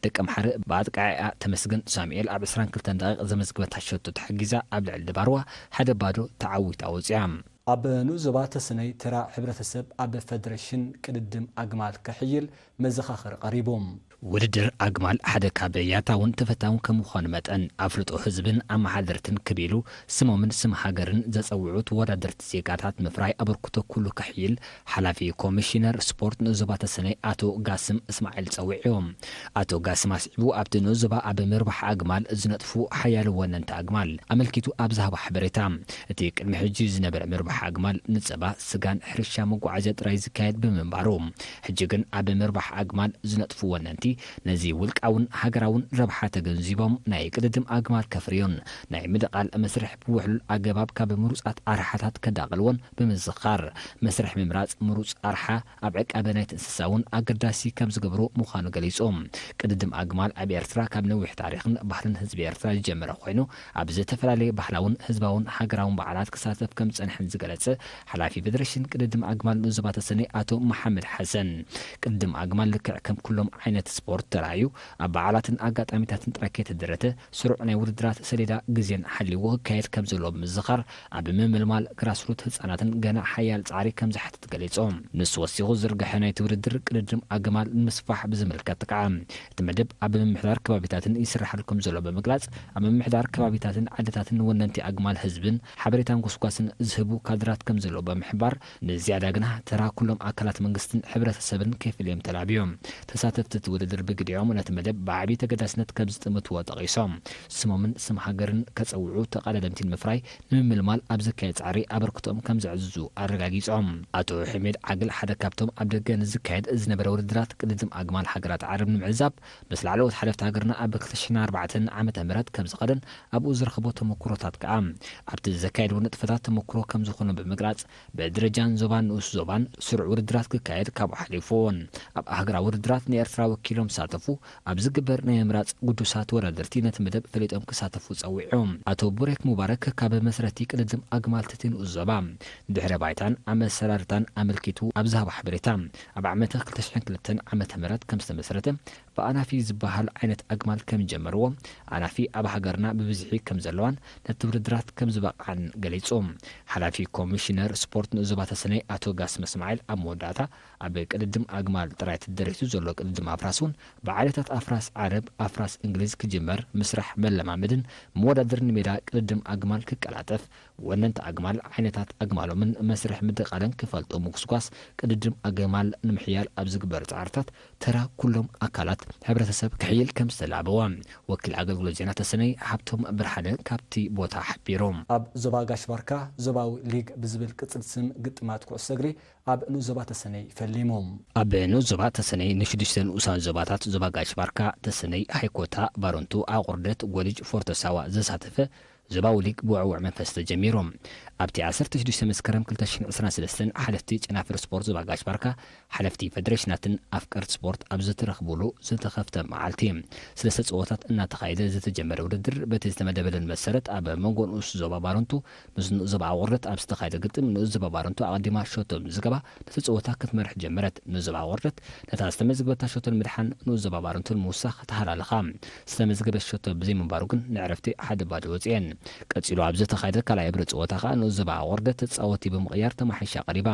ደቂ ኣምሓረ ብኣጥቃዒኣ ተመስገን ሳሙኤል ኣብ ዕስራን ክልተን ደቂቕ ዘመዝግበታ ሸቶ ተሓጊዛ ኣብ ልዕሊ ድባርዋ ሓደ ባዶ ተዓዊታ ወጺኣ። ኣብ ንኡስ ዞባ ተሰነይ ተራ ሕብረተሰብ ኣብ ፈደረሽን ቅድድም ኣግማል ክሕይል መዘኻኸሪ ቀሪቡ። ውድድር ኣግማል ሓደ ካብ ያታውን ተፈታውን ከም ምዃኑ መጠን፣ ኣፍልጦ ህዝብን ኣመሓደርትን ክብ ኢሉ ስሞምን ስም ሃገርን ዘጸውዑ ተወዳደርቲ ዜጋታት ምፍራይ ኣበርክቶ ኩሉ ክሕይል ሓላፊ ኮሚሽነር ስፖርት ንኡስ ዞባ ተሰነይ ኣቶ ጋስም እስማዒል ጸዊዑ። ኣቶ ጋስም ኣስዒቡ፣ ኣብቲ ንኡስ ዞባ ኣብ ምርባሕ ኣግማል ዝነጥፉ ሓያሎ ወነንቲ ኣግማል ኣመልኪቱ ኣብ ዝሃቦ ሓበሬታ፣ እቲ ቅድሚ ሕጂ ዝነበረ ምርባሕ ኣግማል ንጸባ፣ ስጋን ሕርሻ መጓዓዝያ ጥራይ ዝካየድ ብምንባሩ፣ ሕጂ ግን ኣብ ምርባሕ ኣግማል ዝነጥፉ ወነንቲ ነዚ ውልቃውን ሃገራውን ረብሓ ተገንዚቦም ናይ ቅድድም ኣግማል ከፍርዩን ናይ ምድቓል መስርሕ ብውሕሉል ኣገባብ ካብ ምሩጻት ኣርሓታት ከዳቕልዎን ብምዝኻር፣ መስርሕ ምምራጽ ምሩጽ ኣርሓ ኣብ ዕቃበ ናይቲ እንስሳ እውን ኣገዳሲ ከም ዝገብሮ ምዃኑ ገሊጹ። ቅድድም ኣግማል ኣብ ኤርትራ ካብ ነዊሕ ታሪኽን ባህልን ህዝቢ ኤርትራ ዝጀመረ ኮይኑ፣ ኣብ ዝተፈላለየ ባህላውን ህዝባውን ሃገራውን በዓላት ክሳተፍ ከም ዝጸንሐን ዝገለጸ ሓላፊ ፌደሬሽን ቅድድም ኣግማል ንኡስ ዞባ ተሰነይ ኣቶ መሓመድ ሓሰን፣ ቅድድም ኣግማል ልክዕ ከም ኩሎም ዓይነት ስፖርት ተራእዩ ኣብ በዓላትን ኣጋጣሚታትን ጥራይ ከይተደረተ፣ ስሩዕ ናይ ውድድራት ሰሌዳ ግዜን ሓልይዎ ክካየድ ከም ዘለዎ ብምዝኻር፣ ኣብ ምምልማል ግራስሩት ህጻናትን ገና ሓያል ጻዕሪ ከም ዝሓትት ገሊጹ። ንሱ ወሲኹ፣ ዝርግሐ ናይቲ ውድድር ቅድድም ኣግማል ንምስፋሕ ብዝምልከት ከኣ፣ እቲ መደብ ኣብ ምምሕዳር ከባቢታትን ይስራሓሉ ከም ዘሎ ብምግላጽ፣ ኣብ ምምሕዳር ከባቢታትን ዓድታትን ንወነንቲ ኣግማል ህዝብን ሓበሬታን ጎስጓስን ዝህቡ ካድራት ከም ዘለዉ ብምሕባር፣ ንዝያዳ ግና ተራ ኩሎም ኣካላት መንግስትን ሕብረተሰብን ከይፍለዮም ተላብዮም። ተሳተፍቲ እቲ ውድድር ብግዲኦም ነቲ መደብ ብዓቢ ተገዳስነት ከም ዝጥምትዎ ጠቒሶም፣ ስሞምን ስም ሃገርን ከጸውዑ ተቐዳደምቲ ንምፍራይ ንምምልማል ኣብ ዝካየድ ጻዕሪ ኣበርክቶኦም ከም ዘዕዝዙ ኣረጋጊጾም። ኣቶ ሕሜድ ዓግል ሓደ ካብቶም ኣብ ደገ ንዝካየድ ዝነበረ ውድድራት ቅድድም ኣግማል ሃገራት ዓረብ ንምዕዛብ ምስ ላዕለዎት ሓለፍቲ ሃገርና ኣብ ክልተ ሽሕን ኣርባዕተን ዓመተ ምህረት ከም ዝኸደን ኣብኡ ዝረኸቦ ተመኩሮታት ከኣ ኣብቲ ዘካየድዎ ንጥፈታት ተመኩሮ ከም ዝኾኖ ብምግላጽ፣ ብደረጃን ዞባን ንኡስ ዞባን ስሩዕ ውድድራት ክካየድ ካብኡ ሓሊፉ እውን ኣብ ሃገራዊ ውድድራት ንኤርትራ ወኪሎም ዝሳተፉ ኣብ ዝግበር ናይ ምምራጽ ግዱሳት ተወዳደርቲ ነቲ መደብ ፈሊጦም ክሳተፉ ጸዊዑ። ኣቶ ቡሬክ ሙባረክ ካብ መስረቲ ቅድድም ኣግማል ትሕቲ ንኡስ ዞባ ድሕረ ባይታን ኣመሰራርታን ኣመልኪቱ ኣብ ዝሃቦ ሓበሬታ፣ ኣብ ዓመተ ክልተ ሽሕን ክልተን ዓመተ ምህረት ከም ዝተመስረተ ብኣናፊ ዝበሃል ዓይነት ኣግማል ከም ጀመርዎ፣ ኣናፊ ኣብ ሃገርና ብብዝሒ ከም ዘለዋን ነቲ ውድድራት ከም ዝበቕዓን ገሊጹ። ሓላፊ ኮሚሽነር ስፖርት ንኡስ ዞባ ተሰነይ ኣቶ ጋስም እስማዒል ኣብ መወዳእታ፣ ኣብ ቅድድም ኣግማል ጥራይ ተደሪቱ ዘሎ ቅድድም ኣፍራስ እውን ብዓሌታት ኣፍራስ ዓረብ፣ ኣፍራስ እንግሊዝ ክጅመር፣ ምስራሕ መለማመድን መወዳደርን ሜዳ ቅድድም ኣግማል ክቀላጠፍ፣ ወነንቲ ኣግማል፣ ዓይነታት ኣግማሎምን መስርሕ ምድቓለን ክፈልጡ ምጉስጓስ፣ ቅድድም ኣግማል ንምሕያል ኣብ ዝግበር ጻዕርታት ተራ ኩሎም ኣካላት ሕብረተሰብ ክሕይል ከም ዝተላበወ ወኪል ኣገልግሎት ዜና ተሰነይ ሃብቶም ብርሃነ ካብቲ ቦታ ሓቢሩ። ኣብ ዞባ ጋሽ ባርካ ዞባዊ ሊግ ብዝብል ቅጽል ስም ግጥማት ኩዕሶ እግሪ ኣብ ንኡስ ዞባ ተሰነይ ፈሊሙ። ኣብ ንኡስ ዞባ ተሰነይ ንሽዱሽተ ንኡሳን ዞባታት ዞባ ጋሽ ባርካ፣ ተሰነይ፣ ሃይኮታ፣ ባረንቱ፣ ኣቑርደት፣ ጎልጅ፣ ፎርቶ ሳዋ ዘሳተፈ ዞባዊ ሊግ ብውዕዉዕ መንፈስ ተጀሚሩ። ኣብቲ ዓሰርተ ሽዱሽተ መስከረም ክልተ ሽሕን ዕስራን ሰለስተን ሓለፍቲ ጨናፍር ስፖርት ዞባ ጋሽ ባርካ፣ ሓለፍቲ ፈደሬሽናትን ኣፍቀርቲ ስፖርት ኣብ ዝተረኽብሉ ዝተኸፍተ መዓልቲ፣ ሰለስተ ጸወታት እናተኻየደ ዝተጀመረ ውድድር በቲ ዝተመደበለን መሰረት ኣብ መንጎ ንኡስ ዞባ ባረንቱ ምስ ንኡስ ዞባ ኣቑርደት ኣብ ዝተኻየደ ግጥም ንኡስ ዞባ ባረንቱ ኣቐዲማ ሸቶ ምስ ዝገባ ነቲ ጸወታ ክትመርሕ ጀመረት። ንዞባ ኣቑርደት ነታ ዝተመዝግበታ ሸቶ ንምድሓን ንኡስ ዞባ ባረንቱ ንምውሳኽ ተሃላለኻ። ዝተመዝገበት ሸቶ ብዘይምንባሩ ግን ንዕረፍቲ ሓደ ባዶ ወጺኤን። ቀጺሉ ኣብ ዝተኻየደ ካልኣይ እብሪ ጸወታ ከኣ ንኡስ ዞባ ኣቑርደት ተጻወቲ ብምቕያር ተማሓይሻ ቀሪባ።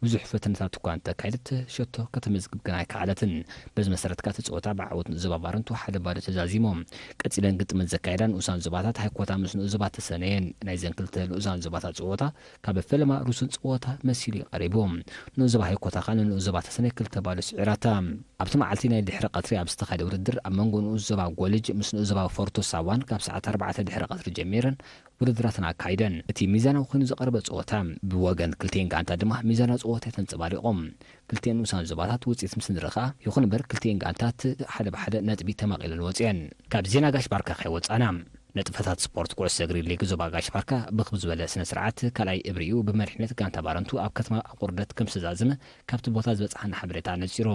ብዙሕ ፈተነታት እኳ እንተካየደት ሸቶ ከተመዝግብ ግን ኣይከኣለትን። በዚ መሰረት ከኣ እቲ ጸወታ ብዓወት ንኡስ ዞባ ባረንቱ ሓደ ባዶ ተዛዚሙ። ቀጺለን ግጥመን ዘካየዳ ንኡሳን ዞባታት ሃይኮታ ምስ ንኡስ ዞባ ተሰነየን። ናይዘን ክልተ ንኡሳን ዞባታት ጸወታ ካብ ፈለማ ርሱን ጸወታ መሲሉ እዩ ቀሪቡ። ንኡስ ዞባ ሃይኮታ ከኣ ንንኡስ ዞባ ተሰነይ ክልተ ባዶ ስዒራታ። ኣብቲ መዓልቲ ናይ ድሕሪ ቀትሪ ኣብ ዝተኻየደ ውድድር ኣብ መንጎ ንኡስ ዞባ ጎልጅ ምስ ንኡስ ዞባ ፎርቶ ሳዋን ካብ ሰዓት ኣርባዕተ ድሕሪ ቀትሪ ጀሚረን ውድድራተን ኣካይደን። እቲ ሚዛናዊ ኮይኑ ዝቐረበ ጸወታ ብወገን ክልቲኤን ጋንታ ድማ ሚዛናዊ ጸወታ ተንጸባሪቖም። ክልቲኤን ንኡሳን ዞባታት ውጽኢት ምስ ንርኢ ከኣ፣ ይኹን እምበር ክልቲኤን ጋንታት ሓደ ብሓደ ነጥቢ ተማቒለን ወጺኤን። ካብ ዜና ጋሽ ባርካ ከይወጻና፣ ንጥፈታት ስፖርት ኩዕሶ እግሪ ሊግ ዞባ ጋሽ ባርካ ብኽብ ዝበለ ስነ ስርዓት ካልኣይ እብሪኡ ብመሪሕነት ጋንታ ባረንቱ ኣብ ከተማ ኣቑርደት ከም ዝተዛዘመ ካብቲ ቦታ ዝበጽሓና ሓበሬታ ነጺሩ።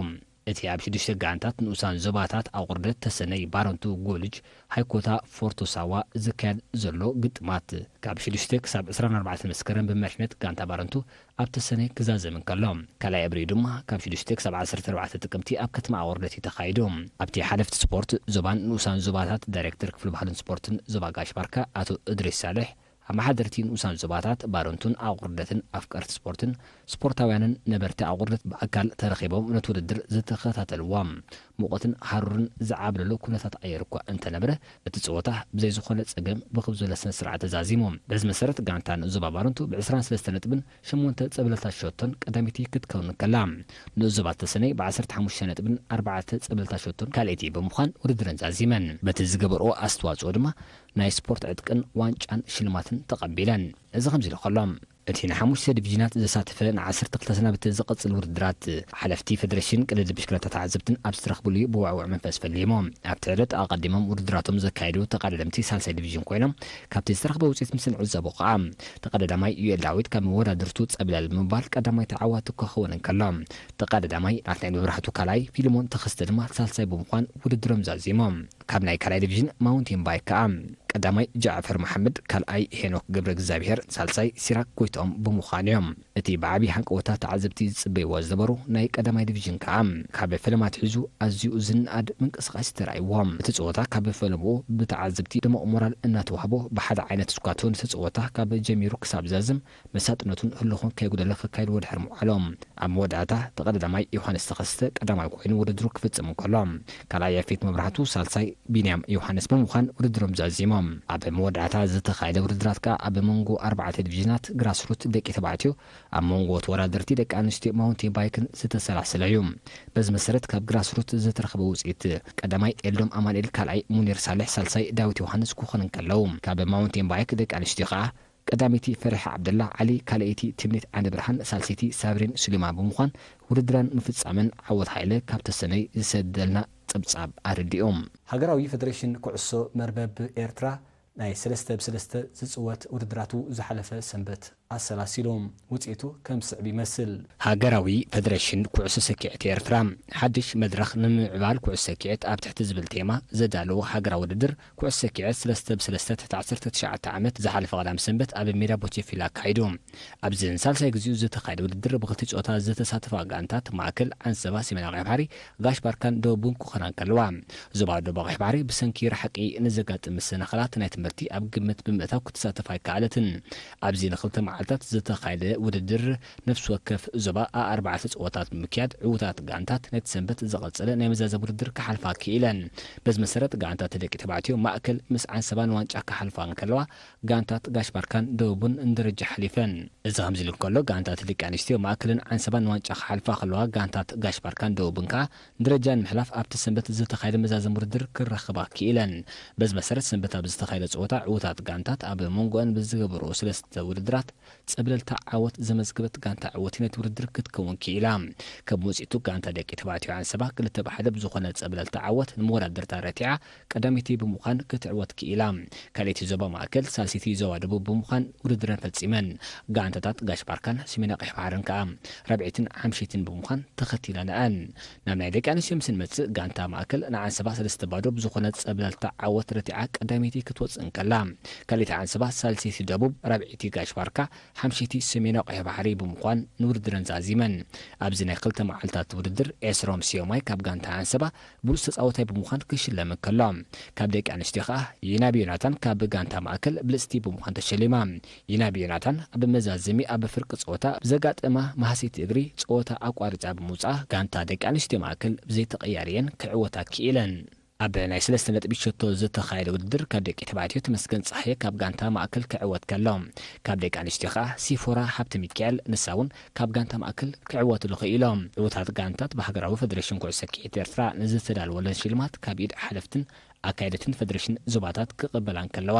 እቲ ኣብ ሽዱሽተ ጋንታት ንኡሳን ዞባታት ኣቑርደት፣ ተሰነይ፣ ባረንቱ፣ ጎልጅ፣ ሃይኮታ፣ ፎርቶ ሳዋ ዝካየድ ዘሎ ግጥማት ካብ ሽዱሽተ ክሳብ ዕስራን ኣርባዕተን መስከረም ብመሪሕነት ጋንታ ባረንቱ ኣብ ተሰነይ ክዛዘም እንከሎ፣ ካልኣይ እብሪኡ ድማ ካብ ሽዱሽተ ክሳብ ዓሰርተ ኣርባዕተ ጥቅምቲ ኣብ ከተማ ኣቑርደት እዩ ተኻይዱ። ኣብቲ ሓለፍቲ ስፖርት ዞባን ንኡሳን ዞባታት ዳይሬክተር ክፍሊ ባህልን ስፖርትን ዞባ ጋሽ ባርካ ኣቶ እድሪስ ሳልሕ፣ ኣመሓደርቲ ንኡሳን ዞባታት ባረንቱን ኣቑርደትን ኣፍቀርቲ ስፖርትን ስፖርታውያንን ነበርቲ ኣቑርደት ብኣካል ተረኺቦም ነቲ ውድድር ዝተኸታተልዎ። ሙቐትን ሃሩርን ዝዓብለሎ ኩነታት ኣየር እኳ እንተነበረ፣ እቲ ጸወታ ብዘይ ዝኾነ ጸገም ብኽብ ዝበለ ስነ ስርዓት ተዛዚሙ። በዚ መሰረት ጋንታ ንኡስ ዞባ ባረንቱ ብዕስራን ሰለስተን ነጥብን ሸሞንተ ጸብለልታ ሸቶን ቀዳመይቲ ክትከውን ከላ፣ ንኡስ ዞባ ተሰነይ ብዓሰርተ ሓሙሽተ ነጥብን ኣርባዕተ ጸብለልታ ሸቶን ካልኣይቲ ብምዃን ውድድረን ዛዚመን። በቲ ዝገበርኦ ኣስተዋጽኦ ድማ ናይ ስፖርት ዕጥቅን ዋንጫን ሽልማትን ተቐቢለን። እዚ ከምዚ ኢሉ ከሎ፣ እቲ ንሓሙሽተ ዲቪዥናት ዘሳተፈ ንዓሰርተ ክልተ ሰናብቲ ዝቕጽል ውድድራት፣ ሓለፍቲ ፌደሬሽን ቅድድም ብሽክለታ ተዓዘብትን ኣብ ዝተረኽብሉ እዩ ብውዕውዕ መንፈስ ፈሊሞም። ኣብቲ ዕለት ኣቐዲሞም ውድድራቶም ዘካየዱ ተቐዳደምቲ ሳልሳይ ዲቪዥን ኮይኖም፣ ካብቲ ዝተረኽበ ውጽኢት ምስ እንዕዘቦ ከኣ፣ ተቐዳዳማይ ዩኤል ዳዊት ካብ መወዳድርቱ ጸብለል ብምባል ቀዳማይ ተዓዋቲ ክኸውን እንከሎ፣ ተቐዳዳማይ ናትናኤል መብራህቱ ካልኣይ፣ ፊልሞን ተኸስተ ድማ ሳልሳይ ብምዃን ውድድሮም ዛዚሞም። ካብ ናይ ካልኣይ ዲቪዥን ማውንቴን ባይክ ከኣ ቀዳማይ ጃዕፈር መሓመድ፣ ካልኣይ ሄኖክ ገብረ እግዚኣብሔር፣ ሳልሳይ ሲራክ ጎይትኦም ብምዃን እዮም። እቲ ብዓቢ ሃንቀወታ ተዓዘብቲ ዝጽበይዎ ዝነበሩ ናይ ቀዳማይ ዲቪዥን ከኣ ካብ ፈለማ ኣትሒዙ ኣዝዩ ዝነኣድ ምንቅስቓስ ተራእይዎ። እቲ ጸወታ ካብ ፈለምኡ ብተዓዘብቲ ድሙቕ ሞራል እናተዋህቦ ብሓደ ዓይነት ስኳቶ ነቲ ጸወታ ካብ ጀሚሩ ክሳብ ዛዝም መሳጥነቱን ህልኹን ከይጉደለ ከካይድዎ ድሕሪ ምውዓሎም፣ ኣብ መወዳእታ ተቐዳዳማይ ዮሃንስ ተኸስተ ቀዳማይ ኮይኑ ውድድሩ ክፍጽም እንከሎ፣ ካልኣይ ያፌት መብራህቱ፣ ሳልሳይ ቢንያም ዮሃንስ ብምዃን ውድድሮም ዛዚሞም። ኣብ መወዳእታ ዝተኻየደ ውድድራት ከኣ ኣብ መንጎ ኣርባዕተ ዲቪዥናት ግራስሩት ደቂ ተባዕትዮ፣ ኣብ መንጎ ተወዳደርቲ ደቂ ኣንስትዮ ማውንቴን ባይክን ዝተሰላሰለ እዩ። በዚ መሰረት ካብ ግራስሩት ዝተረኽበ ውጽኢት፣ ቀዳማይ ኤልዶም ኣማኑኤል፣ ካልኣይ ሙኒር ሳልሕ፣ ሳልሳይ ዳዊት ዮሃንስ ክኾኑ እንከለዉ፣ ካብ ማውንቴን ባይክ ደቂ ኣንስትዮ ከኣ ቀዳመይቲ ፈሪሓ ዓብደላ ዓሊ፣ ካልኣይቲ ትምኒት ዓንደብርሃን፣ ሳልሰይቲ ሳብሪን ሱሌማን ብምዃን ውድድረን ምፍጻመን ዓወት ሃይለ ካብ ተሰነይ ዝሰደልና ጸብጻብ ኣረዲኡ። ሃገራዊ ፌደሬሽን ኩዕሶ መርበብ ኤርትራ ናይ ሰለስተ ብሰለስተ ዝጽወት ውድድራቱ ዝሓለፈ ሰንበት ኣሰላሲሉ። ውጽኢቱ ከም ዝስዕብ ይመስል። ሃገራዊ ፌደሬሽን ኩዕሶ ሰኪዐት ኤርትራ ሓድሽ መድረኽ ንምምዕባል ኩዕሶ ሰኪዐት ኣብ ትሕቲ ዝብል ቴማ ዘዳለዎ ሃገራዊ ውድድር ኩዕሶ ሰኪዐት ሰለስተ ብሰለስተ ትሕቲ ዓሰርተ ትሽዓተ ዓመት ዝሓለፈ ቀዳም ሰንበት ኣብ ሜዳ ቦቼፊላ ኣካይዱ። ኣብዚ ንሳልሳይ ግዜኡ ዝተኻየደ ውድድር ብኽልተ ጾታ ዝተሳተፋ ጋንታት ማእከል፣ ዓንሰባ፣ ሰሜናዊ ቀይሕ ባሕሪ፣ ጋሽ ባርካን ደቡብን ክኾና እንከለዋ፣ ዞባ ደቡብ ቀይሕ ባሕሪ ብሰንኪ ርሕቂ ንዘጋጥም መሰናኽላት ናይ ትምህርቲ ኣብ ግምት ብምእታው ክትሳተፍ ኣይከኣለትን። ኣብዚ ንኽልተ መዓልታት ዝተኻየደ ውድድር ነፍሲ ወከፍ ዞባ ኣርባዕተ ጸወታት ብምክያድ ዕዉታት ጋንታት ናይቲ ሰንበት ዝቐጸለ ናይ መዛዘሚ ውድድር ክሓልፋ ክኢለን። በዚ መሰረት ጋንታት ደቂ ተባዕትዮ ማእከል ምስ ዓንሰባ ንዋንጫ ክሓልፋ እንከለዋ፣ ጋንታት ጋሽ ባርካን ደቡብን ንደረጃ ሓሊፈን። እዚ ከምዚ ኢሉ እንከሎ፣ ጋንታት ደቂ ኣንስትዮ ማእከልን ዓንሰባን ንዋንጫ ክሓልፋ ከለዋ፣ ጋንታት ጋሽ ባርካን ደቡብን ከኣ ንደረጃ ንምሕላፍ ኣብቲ ሰንበት ዝተኻየደ መዛዘሚ ውድድር ክራኸባ ክኢለን። በዚ መሰረት ሰንበት ኣብ ዝተኻየደ ጸወታ ዕዉታት ጋንታት ኣብ መንጎኣን ብዝገበርኦ ሰለስተ ውድድራት ጸብለልታ ዓወት ዘመዝገበት ጋንታ ዕወቲ ነቲ ውድድር ክትከውን ክኢላ። ከም ውጽኢቱ ጋንታ ደቂ ተባዕትዮ ዓንሰባ ክልተ ብ ሓደ ብዝኾነ ጸብለልታ ዓወት ንመወዳድርታ ረቲዓ ቀዳመይቲ ብምዃን ክትዕወት ክኢላ። ካልኣይቲ ዞባ ማእከል፣ ሳልሰይቲ ዞባ ደቡብ ብምዃን ውድድረን ፈጺመን። ጋንታታት ጋሽ ባርካን ሰሜናዊ ቀይሕ ባሕርን ከኣ ራብዐይትን ሓምሸይትን ብምዃን ተኸቲለንኣን። ናብ ናይ ደቂ ኣንስትዮ ምስ እንመጽእ፣ ጋንታ ማእከል ንዓንሰባ ሰለስተ ባዶ ብዝኾነ ጸብለልታ ዓወት ረቲዓ ቀዳመይቲ ክትወጽእ እንከላ፣ ካልኣይቲ ዓንሰባ፣ ሳልሰይቲ ደቡብ፣ ራብዐይቲ ጋሽ ባርካ፣ ሓምሸይቲ ሰሜናዊ ቀይሕ ባሕሪ ብምዃን ንውድድረን ዛዚመን። ኣብዚ ናይ ክልተ መዓልታት ውድድር ዒስራኦም ስዮማይ ካብ ጋንታ ዓንሰባ ብሉጽ ተጻወታይ ብምዃን ክሽለም እንከሎ፣ ካብ ደቂ ኣንስትዮ ከኣ ይናብ ዮናታን ካብ ጋንታ ማእከል ብልጽቲ ብምዃን ተሸሊማ። ይናብ ዮናታን ኣብ መዛዘሚ ኣብ ፍርቂ ጸወታ ብዘጋጠማ መሃሰይቲ እግሪ ጸወታ ኣቋሪጻ ብምውጻኣ፣ ጋንታ ደቂ ኣንስትዮ ማእከል ብዘይተቐያሪ እየን ክዕወታ ክኢለን። ኣብ ናይ ሰለስተ ነጥቢ ሸቶ ዝተኻየደ ውድድር ካብ ደቂ ተባዕትዮ ተመስገን ጸሃየ ካብ ጋንታ ማእከል ክዕወት ከሎ፣ ካብ ደቂ ኣንስትዮ ከኣ ሲፎራ ሃብተ ሚካኤል ንሳ እውን ካብ ጋንታ ማእከል ክዕወትሉ ክኢሎም። ዕዉታት ጋንታት ብሃገራዊ ፈደረሽን ኩዕሶ ሰኪዔት ኤርትራ ንዝተዳለወለን ሽልማት ካብ ኢድ ሓለፍትን ኣካየደትን ፈደረሽን ዞባታት ክቕበላ እንከለዋ፣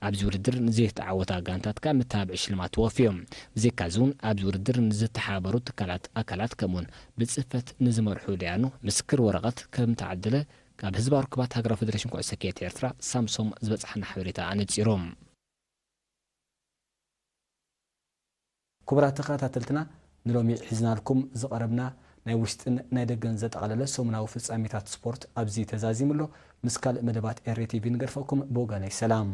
ኣብዚ ውድድር ንዘይተዓወታ ጋንታት ከኣ መተባብዒ ሽልማት ተወፍዮም። ብዘይካዚ እውን ኣብዚ ውድድር ንዝተሓባበሩ ትካላት ኣካላት ከምኡውን ብጽፈት ንዝመርሑ ደያኑ ምስክር ወረቐት ከም ተዓደለ ካብ ህዝባዊ ርክባት ሃገራዊ ፈደረሽን ኩዕሶ ሰኪዔት ኤርትራ ሳምሶም ዝበጽሓና ሓበሬታ ኣነጺሩ። ክቡራት ተኸታተልትና፣ ንሎሚ ሒዝናልኩም ዝቐረብና ናይ ውሽጥን ናይ ደገን ዘጠቓለለ ሰሙናዊ ፍጻሜታት ስፖርት ኣብዚ ተዛዚሙ ኣሎ። ምስ ካልእ መደባት ኤሪ ቲቪ ንገድፈኩም። ብወገነይ ሰላም።